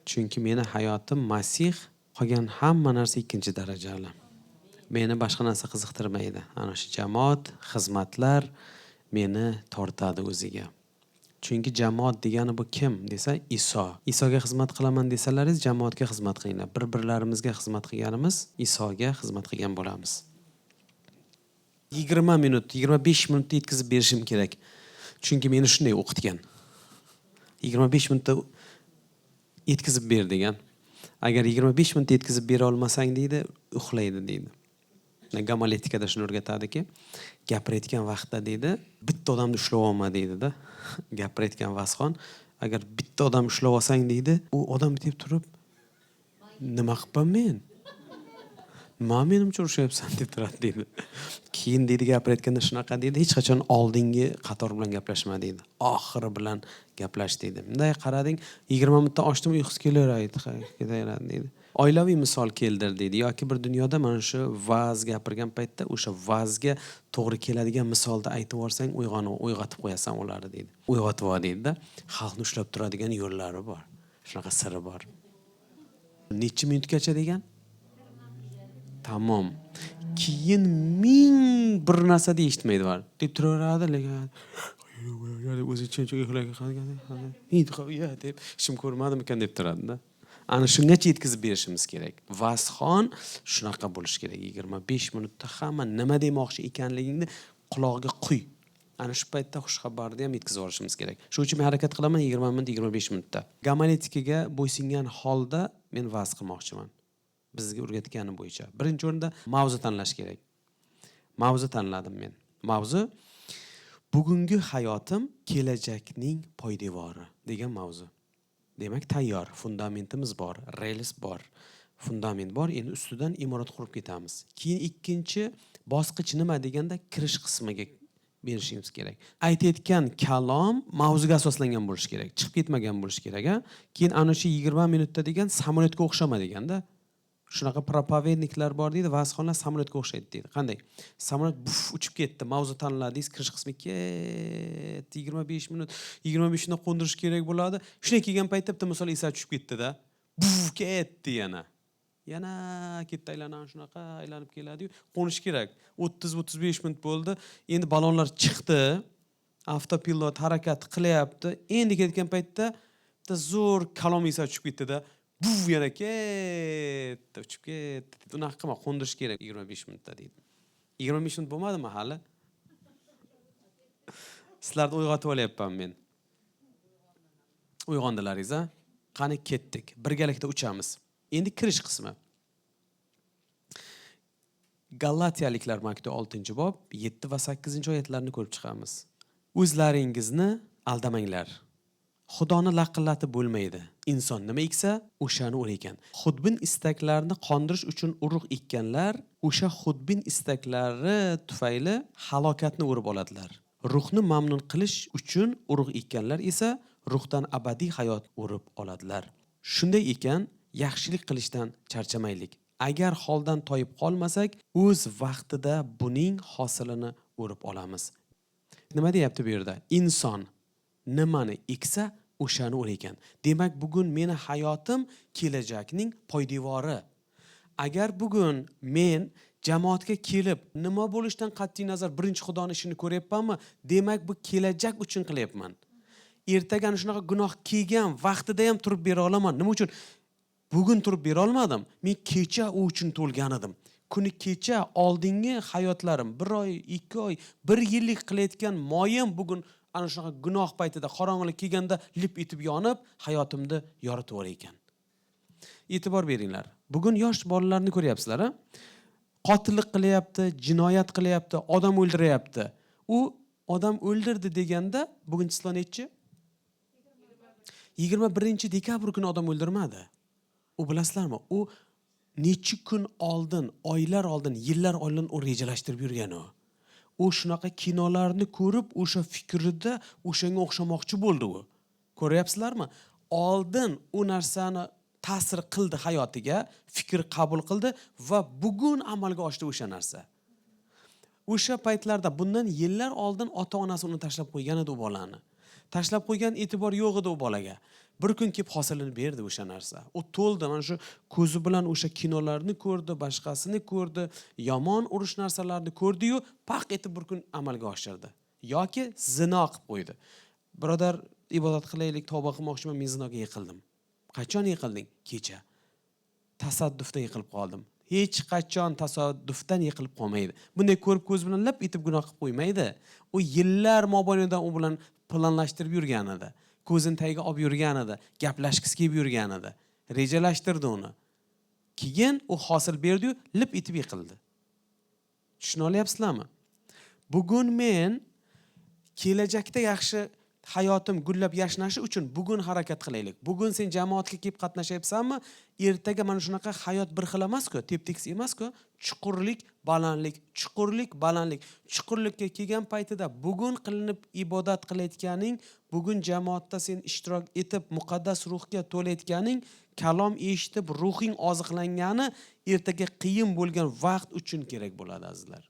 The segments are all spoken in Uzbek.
Chunki meni hayotim Masih, qolgan hamma narsa ikkinchi darajali. Meni boshqa narsa qiziqtirmaydi. Ana shu jamoat, xizmatlar meni tortadi o'ziga. Chunki jamoat degani bu kim desa, Iso. Isoga xizmat qilaman desalaringiz, jamoatga xizmat qilinglar. Bir-birlarimizga xizmat qilganimiz Isoga xizmat qilgan bo'lamiz. 20 minut, 25 minutda yetkazib berishim kerak. Chunki meni shunday o'qitgan. 25 minutda yetkazib ber degan. Agar 25 minutda yetkazib bera olmasang deydi, uxlaydi deydi. Gomiletikada shuni o'rgatadiki, gapirayotgan vaqtda deydi, bitta odamni ushlab olma deydi-da. Gapirayotgan vazxon, agar bitta odam ushlab olsang deydi, u odam deb turib, nima qilibman men? Nima menimcha urushyapsan deb turadi deydi. Keyin deydi, gapirayotganda shunaqa deydi, hech qachon oldingi qator bilan gaplashma deydi. Oxiri bilan gaplash deydi. Bunday qarading, 20 minutdan oshdimi, uyqusi kelaveradi, ketaveradi deydi. Oilaviy misol keldir deydi yoki bir dunyoda mana shu va'z gapirgan paytda o'sha va'zga to'g'ri keladigan misolni aytib yuborsang, uyg'otib qo'yasan ularni deydi. Uyg'otib ol deydi-da. Xalqni ushlab turadigan yo'llari bor. Shunaqa siri bor. Necha minutgacha degan? Tamom. Keyin ming bir narsa eshitmaydi var. Deb turaveradi, lekin o'zicha deb hech kim ko'rmadimikan deb turadi-da. Ana shungacha yetkazib berishimiz kerak. Vazxon shunaqa bo'lishi kerak. 25 minutda hamma nima demoqchi ekanligingni qulog'iga quy. Ana shu paytda xushxabarni ham yetkazib olishimiz kerak. Shuning uchun men harakat qilaman 20 minut, 25 minutda. Gomiletikaga bo'ysungan holda men va'z qilmoqchiman. Bizga o'rgatgani bo'yicha. Birinchi o'rinda mavzu tanlash kerak. Mavzu tanladim men. Mavzu bugungi hayotim kelajakning poydevori degan mavzu. Demak, tayyor, fundamentimiz bor, rels bor, fundament bor. Endi ustidan imorat qurib ketamiz. Keyin ikkinchi bosqich nima deganda, kirish qismiga berishimiz kerak. Aytayotgan kalom mavzuga asoslangan bo'lishi kerak, chiqib ketmagan bo'lishi kerak, a? Keyin ana shu 20 minutda degan samolyotga o'xshama deganda. Shunaqa проповедник lar bor deydi, va'zxonlar samolyotga o'xshaydi deydi. Qanday? Samolyot buf uchib ketdi, mavzu tanladingiz, kirish qismi ketdi, 25 minut, 25 minutda qo'ndirish kerak bo'ladi. Shunday kelgan paytda bitta misol esga tushib ketdi-da. Buf ketdi yana. Yana ketdi, aylanadi, shunaqa aylanib keladi-yu, qo'nish kerak. 30-35 minut bo'ldi. Endi balonlar chiqdi. Avtopilot harakat qilyapti. Endi ketgan paytda bitta zo'r kalom esga tushib ketdi-da. Buf yana ketdi, uchib ketdi. Unaqa qilma, qo'ndirish kerak 25 minutda deydi. 25 minut bo'lmadimi hali? Sizlarni uyg'otib olyapman men. Uyg'ondilaringiz, a? Qani ketdik. Birgalikda uchamiz. Endi kirish qismi. Galatiyaliklar maktubi 6-bob 7 va 8-oyatlarni ko'rib chiqamiz. O'zlaringizni aldamanglar. Xudoni laqillatib bo'lmaydi. Inson nima eksa, o'shani o'rar ekan. Xudbin istaklarni qondirish uchun urug' ekkanlar o'sha xudbin istaklari tufayli halokatni o'rib oladilar. Ruhni mamnun qilish uchun urug' ekkanlar esa ruhdan abadiy hayot o'rib oladilar. Shunday ekan, yaxshilik qilishdan charchamaylik. Agar holdan toyib qolmasak, o'z vaqtida buning hosilini o'rib olamiz. Nima deyapti bu yerda? Inson nimani eksa, o'shani o'rar ekan. Demak, bugun meni hayotim kelajakning poydevori. Agar bugun men jamoatga kelib, nima bo'lishidan qat'iy nazar birinchi Xudoni ishini ko'ryapmanmi? Demak, bu kelajak uchun qilyapman. Ertaga ana shunaqa gunoh kelgan vaqtida ham turib bera olaman. Nima uchun? Bugun turib bera olmadim. Men kecha u uchun to'lgan edim. Kuni kecha oldingi hayotlarim, 1 oy, 2 oy, 1 yillik qilayotgan moyim bugun ana shunaqa gunoh paytida qorong'ilik kelganda lip etib yonib, hayotimni yoritib yuborar ekan. E'tibor beringlar. Bugun yosh bolalarni ko'ryapsizlar, a? Qotillik qilyapti, jinoyat qilyapti, odam o'ldiryapti. U odam o'ldirdi deganda bugun число nechi? 21 dekabr kuni odam o'ldirmadi. U bilasizlarmi? U necha kun oldin, oylar oldin, yillar oldin u rejalashtirib yurgan u. U shunaqa kinolarni ko'rib, o'sha fikrida o'shanga o'xshamoqchi bo'ldi u. Ko'ryapsizlarmi? Oldin u narsani ta'sir qildi hayotiga, fikr qabul qildi va bugun amalga oshdi o'sha narsa. O'sha paytlarda bundan yillar oldin ota-onasi uni tashlab qo'ygan edi u bolani. Tashlab qo'ygan, e'tibor yo'q edi u bolaga. Bir kun kelib hosilini berdi o'sha narsa. U to'ldi, mana shu ko'zi bilan o'sha kinolarni ko'rdi, boshqasini ko'rdi, yomon urush narsalarni ko'rdi-yu, paq etib bir kun amalga oshirdi. Yoki zino qilib qo'ydi. Birodar, ibodat qilaylik, tavba qilmoqchiman, men zinoga yiqildim. Qachon yiqilding? Kecha. Tasaddufdan yiqilib qoldim. Hech qachon tasodifdan yiqilib qolmaydi. Bunday ko'rib ko'z bilan lip etib gunoh qilib qo'ymaydi. U yillar mobaynida u bilan planlashtirib yurgan edi. Ko'zini tagiga olib yurgan edi, gaplashgisi kelib yurgan edi. Rejalashtirdi uni. Keyin u hosil berdi-yu, lip etib yiqildi. Tushuna olyapsizlarmi? Bugun men kelajakda yaxshi hayotim gullab yashnashi uchun bugun harakat qilaylik. Bugun sen jamoatga kelib qatnashyapsanmi? Ertaga mana shunaqa hayot bir xil emas-ku, tep-tekis emas-ku. Chuqurlik, balandlik, chuqurlik, balandlik. Chuqurlikka kelgan paytida bugun qilinib ibodat qilayotganing, bugun jamoatda sen ishtirok etib muqaddas ruhga to'layotganing, kalom eshitib ruhing oziqlangani ertaga qiyin bo'lgan vaqt uchun kerak bo'ladi, azizlar.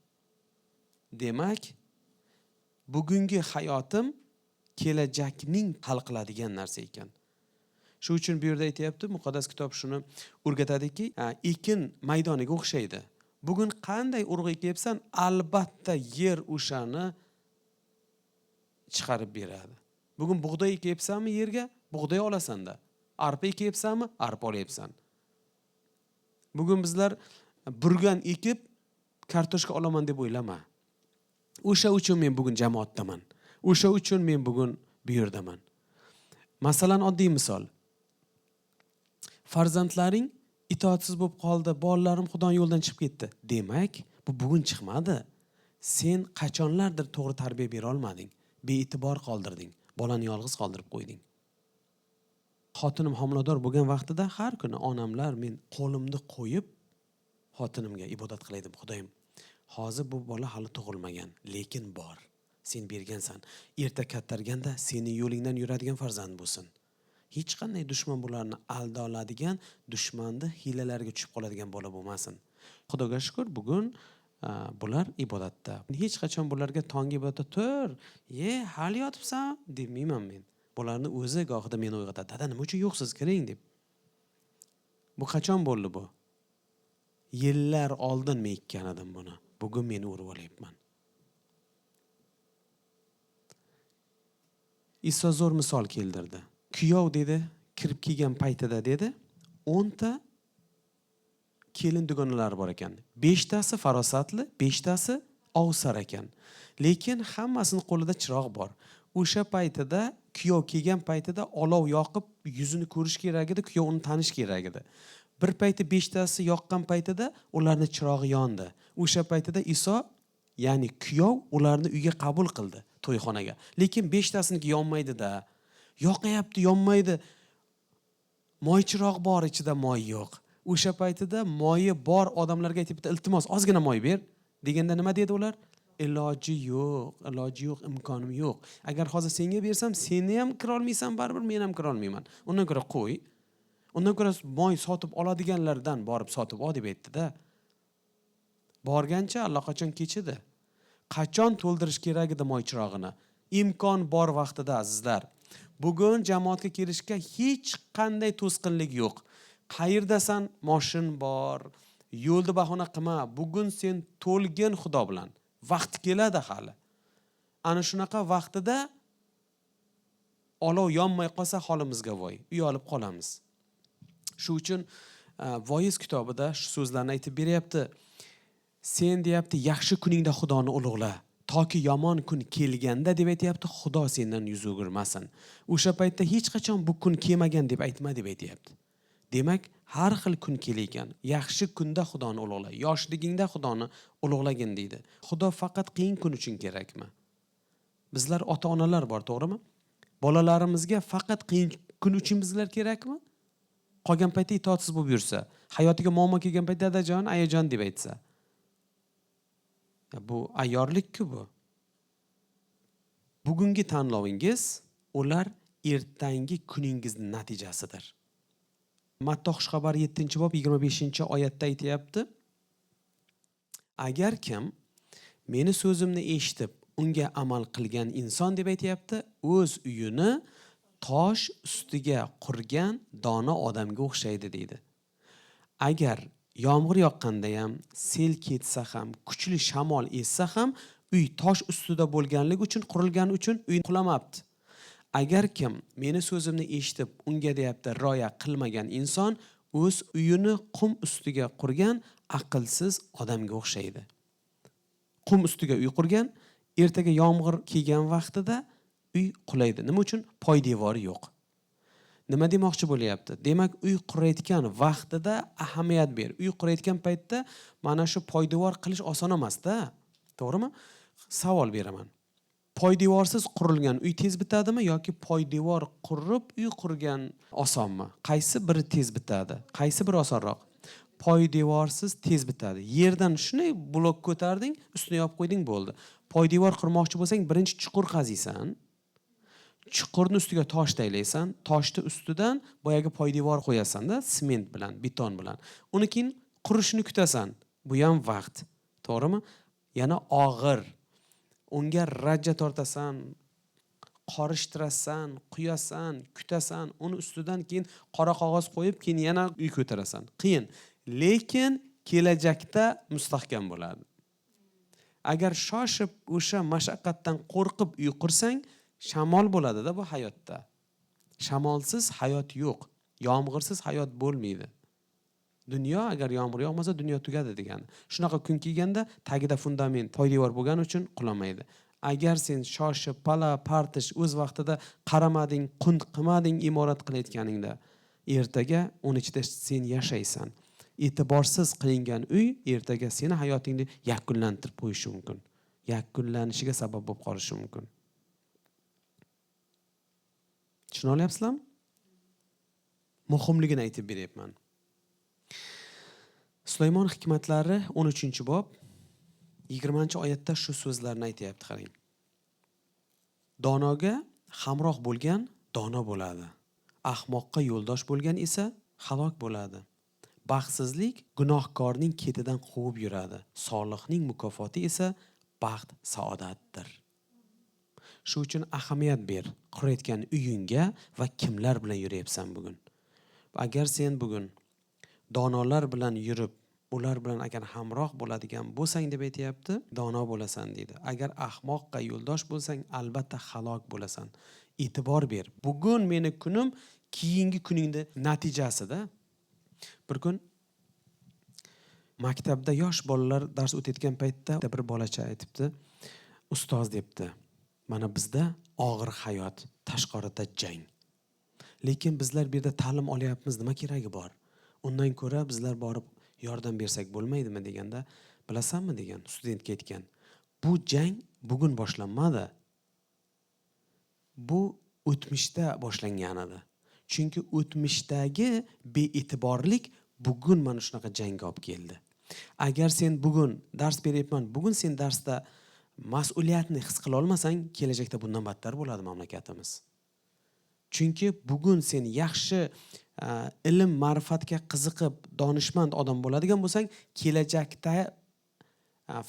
Demak, bugungi hayotim kelajakning hal qiladigan narsa ekan. Shu uchun bu yerda aytayapti, muqaddas kitob shuni o'rgatadiki, ekin maydoniga o'xshaydi. Bugun qanday urug' ekyapsan, albatta yer o'shani chiqarib beradi. Bugun bug'doy ekyapsanmi yerga, bug'doy olasan-da. Arpa ekyapsanmi, arpa olyapsan. Bugun bizlar burgan ekib kartoshka olaman deb o'ylama. O'sha uchun men bugun jamoatdaman. O'sha uchun men bugun bu yerdaman. Masalan, oddiy misol. Farzandlaring itoatsiz bo'lib qoldi, bolalarim Xudoning yo'lidan chiqib ketdi. Demak, bu bugun chiqmadi. Sen qachonlardir to'g'ri tarbiya bera olmading, bee'tibor qoldirding, bolani yolg'iz qoldirib qo'yding. Xotinim homilador bo'lgan vaqtida har kuni onamlar men qo'limni qo'yib xotinimga ibodat qilaydim. Xudoyim, hozir bu bola hali tug'ilmagan, lekin bor. Sen bergansan. Erta kattarganda seni yo'lingdan yuradigan farzand bo'lsin. Hech qanday dushman bularni aldoladigan, dushmanni hiylalariga tushib qoladigan bola bo'lmasin. Xudoga shukr, bugun bular ibodatda. Hech qachon bularga tonggi ibodatda tur, hali yotibsan demayman men. Bularni o'zi gohida meni uyg'otadi. Dada, nima uchun yo'qsiz, kiring deb. Bu qachon bo'ldi bu? Yillar oldin men ekkan edim buni. Bugun men o'rib olyapman. Iso zo'r misol keltirdi. Kuyov dedi, kirib kelgan paytida dedi, 10 ta kelin dugonalari bor ekan. 5 tasi farosatli, 5 tasi ovsar ekan. Lekin hammasning qo'lida chiroq bor. O'sha paytida kuyov kelgan paytida olov yoqib yuzini ko'rish kerak edi, kuyov uni tanish kerak edi. Bir payti 5 tasi yoqqan paytida ularning chirog'i yondi. O'sha paytida Iso, ya'ni kuyov ularni uyga qabul qildi, to'yxonaga. Lekin 5 tasiniki yonmaydi-da. Yoqayapti, yonmaydi. Moy chiroq bor, ichida moy yo'q. O'sha paytida moyi bor odamlarga aytibdi, iltimos, ozgina moy ber deganda nima dedi ular? Iloji yo'q, iloji yo'q, imkonim yo'q. Agar hozir senga bersam, seni ham kira olmaysan baribir, men ham kira olmayman. Undan ko'ra qo'y. Undan ko'ra moy sotib oladiganlardan borib sotib ol deb aytdi-da. Borgancha allaqachon kechidi. Qachon to'ldirish kerak edi moy chirog'ini? Imkon bor vaqtida, azizlar. Bugun jamoatga kelishga hech qanday to'sqinlik yo'q. Qayerdasan? Moshin bor. Yo'lni bahona qilma. Bugun sen to'lgin Xudo bilan. Vaqt keladi hali. Ana shunaqa vaqtida olov yonmay qolsa holimizga voy, uyalib qolamiz. Shu uchun Voiz kitobida shu so'zlarni aytib beryapti. Sen deyapti, yaxshi kuningda Xudoni ulug'la, toki yomon kun kelganda deb aytyapti, Xudo sendan yuz o'girmasin. O'sha paytda hech qachon bu kun kelmagan deb aytma deb aytyapti. Demak, har xil kun kelar. Yaxshi kunda Xudoni ulug'la, yoshligingda Xudoni ulug'lagin deydi. Xudo faqat qiyin kun uchun kerakmi? Bizlar ota-onalar bor, to'g'rimi? Bolalarimizga faqat qiyin kun uchun bizlar kerakmi? Qolgan paytda itoatsiz bo'lib yursa, hayotiga muammo kelgan paytda dadajon, ayajon deb aytsa. Bu ayyorlik-ku bu. Bugungi tanlovingiz ular ertangi kuningizning natijasidir. Matta xushxabari 7-bob 25-oyatda aytayapti. Agar kim meni so'zimni eshitib unga amal qilgan inson deb aytayapti, o'z uyini Tosh ustiga qurgan dono odamga o'xshaydi deydi. Agar yomg'ir yoqqanda ham, sel ketsa ham, kuchli shamol essa ham, uy tosh ustida bo'lganligi uchun, qurilgani uchun uy qulamabdi. Agar kim meni so'zimni eshitib, unga deyapti rioya qilmagan inson o'z uyini qum ustiga qurgan aqlsiz odamga o'xshaydi. Qum ustiga uy qurgan, ertaga yomg'ir kelgan vaqtida uy qulaydi. Nima uchun? Poydevori yo'q. Nima demoqchi bo'lyapti? Demak, uy qurayotgan vaqtida ahamiyat ber. Uy qurayotgan paytda mana shu poydevor qilish oson emas-da. To'g'rimi? Savol beraman. Poydevorsiz qurilgan uy tez bitadimi yoki poydevor qurib uy qurgan osonmi? Qaysi biri tez bitadi? Qaysi biri osonroq? Poydevorsiz tez bitadi. Yerdan shunday blok ko'tarding, ustini yopib qo'yding, bo'ldi. Poydevor qurmoqchi bo'lsang, birinchi chuqur qaziysan. Chuqurni ustiga tosh taylaysan, toshni ustidan boyagi poydevor qo'yasan-da, sement bilan, beton bilan. Uni keyin qurishini kutasan. Bu ham vaqt. To'g'rimi? Yana og'ir. Unga rajja tortasan, qorishtirasan, quyasan, kutasan, uni ustidan keyin qora qog'oz qo'yib, keyin yana uy ko'tarasan. Qiyin, lekin kelajakda mustahkam bo'ladi. Agar shoshib o'sha mashaqqatdan qo'rqib uy qursang, shamol bo'ladi-da bu hayotda. Shamolsiz hayot yo'q, yomg'irsiz hayot bo'lmaydi. Dunyo agar yomg'ir yog'masa dunyo tugadi degani. Shunaqa kun kelganda tagida fundament, poydevor bo'lgani uchun qulamaydi. Agar sen shoshib, pala, partish o'z vaqtida qaramading, qunt qilmading imorat qilayotganingda, ertaga uni ichida sen yashaysan. E'tiborsiz qilingan uy ertaga seni hayotingni yakunlantirib qo'yishi mumkin. Yakunlanishiga sabab bo'lib qolishi mumkin. Tushuna olyapsizlarmi? Muhimligini aytib beryapman. Sulaymon hikmatlari 13-bob 20-oyatda shu so'zlarni aytyapti, qarang. Donoga hamroh bo'lgan dono bo'ladi. Ahmoqqa yo'ldosh bo'lgan esa halok bo'ladi. Baxtsizlik gunohkorning ketidan quvib yuradi. Solihning mukofoti esa baxt saodatdir. Shu uchun ahamiyat ber qurayotgan uyingga va kimlar bilan yuryapsan bugun. Agar sen bugun donolar bilan yurib, ular bilan agar hamroh bo'ladigan bo'lsang deb aytyapti, dono bo'lasan deydi. Agar ahmoqqa yo'ldosh bo'lsang, albatta halok bo'lasan. E'tibor ber. Bugun meni kunim keyingi kuningni natijasida. Bir kun maktabda yosh bolalar dars o'tayotgan paytda bir bolacha aytibdi, ustoz debdi, mana bizda og'ir hayot, tashqarida jang. Lekin bizlar bu yerda ta'lim olyapmiz, nima keragi bor? Undan ko'ra bizlar borib yordam bersak bo'lmaydimi deganda, bilasanmi degan studentga aytgan. Bu jang bugun boshlanmadi. Bu o'tmishda boshlangan edi. Chunki o'tmishdagi bee'tiborlik bugun mana shunaqa jangga olib keldi. Agar sen bugun dars beryapman, bugun sen darsda mas'uliyatni his qila olmasang, kelajakda bundan battar bo'ladi mamlakatimiz. Chunki bugun sen yaxshi ilm ma'rifatga qiziqib donishmand odam bo'ladigan bo'lsang, kelajakda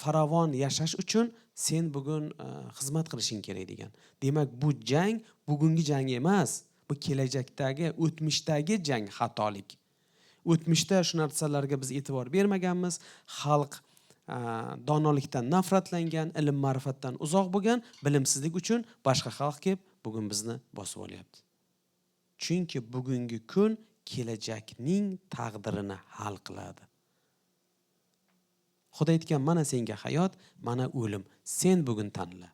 farovon yashash uchun sen bugun xizmat qilishing kerak degan. Demak, bu jang bugungi jang emas, bu kelajakdagi, o'tmishdagi jang, xatolik. O'tmishda shu narsalarga biz e'tibor bermaganmiz, xalq donolikdan nafratlangan, ilm ma'rifatdan uzoq bo'lgan, bilimsizlik uchun boshqa xalq kelib bugun bizni bosib olyapti. Chunki bugungi kun kelajakning taqdirini hal qiladi. Xudo aytgan, mana senga hayot, mana o'lim. Sen bugun tanla.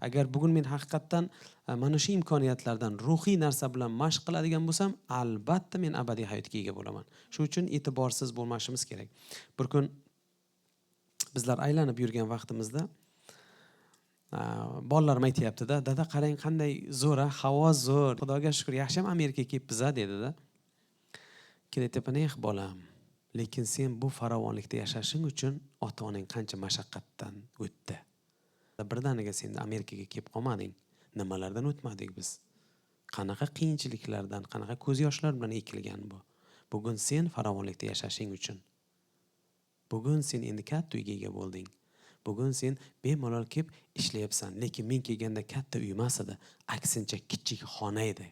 Agar bugun men haqiqatdan mana shu imkoniyatlardan ruhiy narsa bilan mashq qiladigan bo'lsam, albatta men abadiy hayotga ega bo'laman. Shu uchun e'tiborsiz bo'lmashimiz kerak. Bir kun bizlar aylanib yurgan vaqtimizda bolalarim aytyapti-da, dada qarang qanday zo'r, havo zo'r, Xudoga shukr, yaxshi ham Amerikaga kelibmiz-a dedi-da. Keyin aytyapman, eh bolam, lekin sen bu farovonlikda yashashing uchun ota-onang qancha mashaqqatdan o'tdi. Birdaniga sen Amerikaga kelib qolmading. Nimalardan o'tmadik biz? Qanaqa qiyinchiliklardan, qanaqa ko'z yoshlar bilan ekilgan bu. Bugun sen farovonlikda yashashing uchun. Bugun sen endi katta uyga ega bo'lding. Bugun sen bemalol kelib ishlayapsan, lekin men kelganda katta uy emas edi, aksincha kichik xona edi.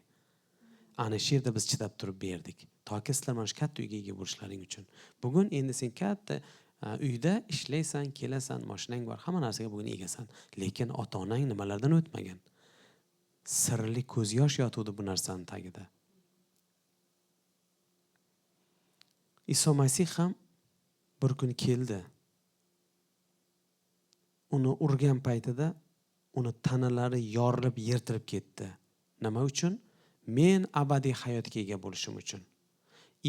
Ana shu yerda biz chidab turib berdik. Toki sizlar mana shu katta uyga ega bo'lishlaring uchun. Bugun endi sen katta uyda ishlaysan, kelasan, mashinang bor, hamma narsaga bugun egasan. Lekin ota-onang nimalardan o'tmagan? Sirli ko'z yosh yotuvdi bu narsaning tagida. Iso Masih ham bir kun keldi. Uni urgan paytida uni tanalari yorilib, yirtilib ketdi. Nima uchun? Men abadiy hayotga ega bo'lishim uchun.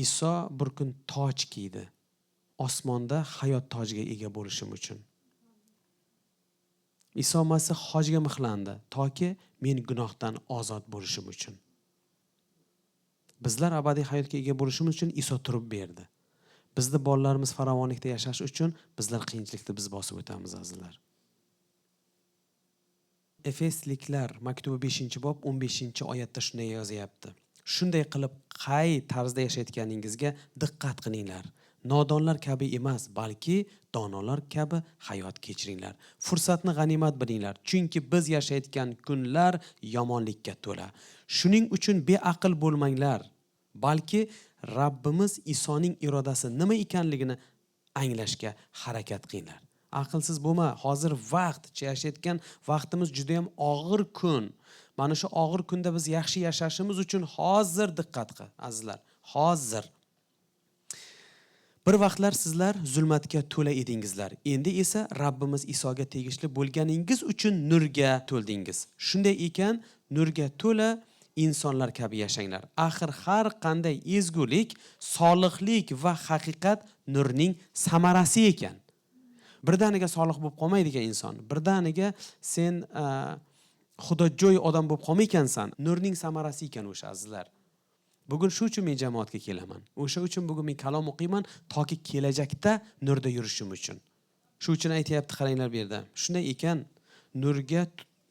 Iso bir kun toj kiydi. Osmonda hayot tojiga ega bo'lishim uchun. Iso Masih hojga mixlandi, toki men gunohdan ozod bo'lishim uchun. Bizlar abadiy hayotga ega bo'lishimiz uchun Iso turib berdi. Bizni bolalarimiz farovonlikda yashash uchun bizlar qiyinchilikni biz bosib o'tamiz, azizlar. Efesliklar maktubi 5-bob 15-oyatda shunday yozyapti. Shunday qilib qay tarzda yashayotganingizga diqqat qilinglar. Nodonlar kabi emas, balki donolar kabi hayot kechiringlar. Fursatni g'animat bilinglar, chunki biz yashayotgan kunlar yomonlikka to'la. Shuning uchun beaql bo'lmanglar, balki Rabbimiz Isoning irodasi nima ekanligini anglashga harakat qilinglar. Aqlsiz bo'lma, hozir vaqt, yashayotgan vaqtimiz juda ham og'ir kun. Mana shu og'ir kunda biz yaxshi yashashimiz uchun hozir diqqat qil, azizlar, hozir. Bir vaqtlar sizlar zulmatga to'la edingizlar. Endi esa Rabbimiz Isoga tegishli bo'lganingiz uchun nurga to'ldingiz. Shunday ekan, nurga to'la insonlar kabi yashanglar. Axir har qanday ezgulik, solihlik va haqiqat nurning samarasi ekan. Birdaniga solih bo'lib qolmaydi ekan inson. Birdaniga sen xudojo'y odam bo'lib qolmaykansan. Nurning samarasi ekan o'sha, azizlar. Bugun shu uchun men jamoatga kelaman. O'sha uchun bugun men kalom o'qiyman, toki kelajakda nurda yurishim uchun. Shu uchun aytayapti, qaranglar bu yerda. Shunday ekan, nurga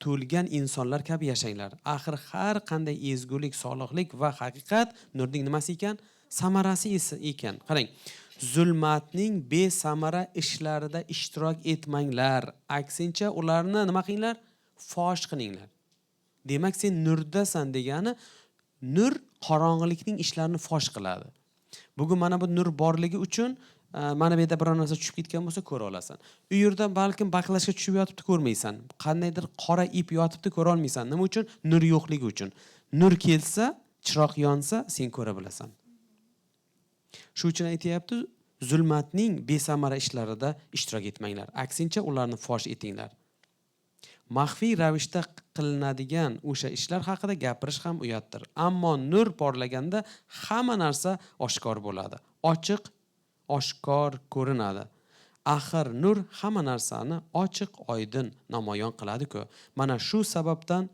to'lgan insonlar kabi yashanglar. Axir har qanday ezgulik, solihlik va haqiqat nurning nimasi ekan? Samarasi ekan. Qarang, zulmatning besamara ishlarida ishtirok etmanglar. Aksincha ularni nima qilinglar? Fosh qilinglar. Demak, sen nurdasan degani nur qorong'ilikning ishlarini fosh qiladi. Bugun mana bu nur borligi uchun mana bu yerda biror narsa tushib ketgan bo'lsa ko'ra olasan. U yerda balkim baklashga tushib yotibdi, ko'rmaysan. Qandaydir qora ip yotibdi, ko'ra olmaysan. Nima uchun? Nur yo'qligi uchun. Nur kelsa, chiroq yonsa, sen ko'ra bilasan. Shu uchun aytayapti, zulmatning besamara ishlarida ishtirok etmanglar. Aksincha ularni fosh etinglar. Maxfiy ravishda qilinadigan o'sha ishlar haqida gapirish ham uyatdir. Ammo nur porlaganda hamma narsa oshkor bo'ladi. Ochiq, oshkor ko'rinadi. Axir nur hamma narsani ochiq, oydin namoyon qiladi-ku. Mana shu sababdan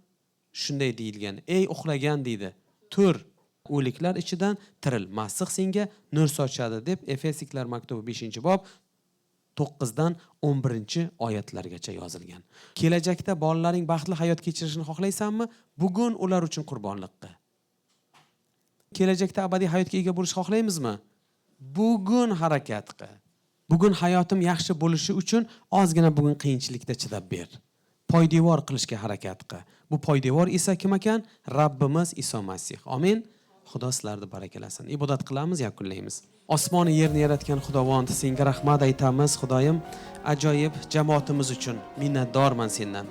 shunday deyilgan: ey uxlagan deydi, tur, o'liklar ichidan tiril, Masih senga nur sochadi deb Efesliklar maktubi 5-bob 9dan 11-oyatlargacha yozilgan. Kelajakda bolalaring baxtli hayot kechirishini xohlaysanmi? Bugun ular uchun qurbonlik qil. Kelajakda abadiy hayotga ega bo'lishni xohlaymizmi? Bugun harakat qil. Bugun hayotim yaxshi bo'lishi uchun ozgina bugun qiyinchilikda chidab ber. Poydevor qilishga harakat qil. Bu poydevor esa kim ekan? Rabbimiz Iso Masih. Amin. Xudo sizlarni barakalasin. Ibodat qilamiz, yakunlaymiz. Osmon yerni yaratgan Xudovond, senga rahmat aytamiz, Xudoyim, ajoyib jamoatimiz uchun minnatdorman sendan.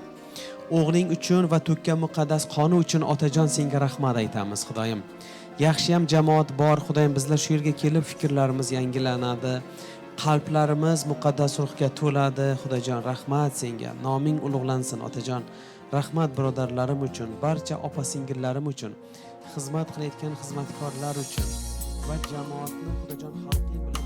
O'g'ling uchun va to'kkan muqaddas qoni uchun otajon senga rahmat aytamiz, Xudoyim. Yaxshi ham jamoat bor, Xudoyim, bizlar shu yerga kelib fikrlarimiz yangilanadi, qalblarimiz muqaddas ruhga to'ladi. Xudojon, rahmat senga. Noming ulug'lansin, otajon. Rahmat birodarlarim uchun, barcha opa-singillarim uchun, xizmat qilayotgan xizmatkorlar uchun va jamoatni Xudojon xalqing bilan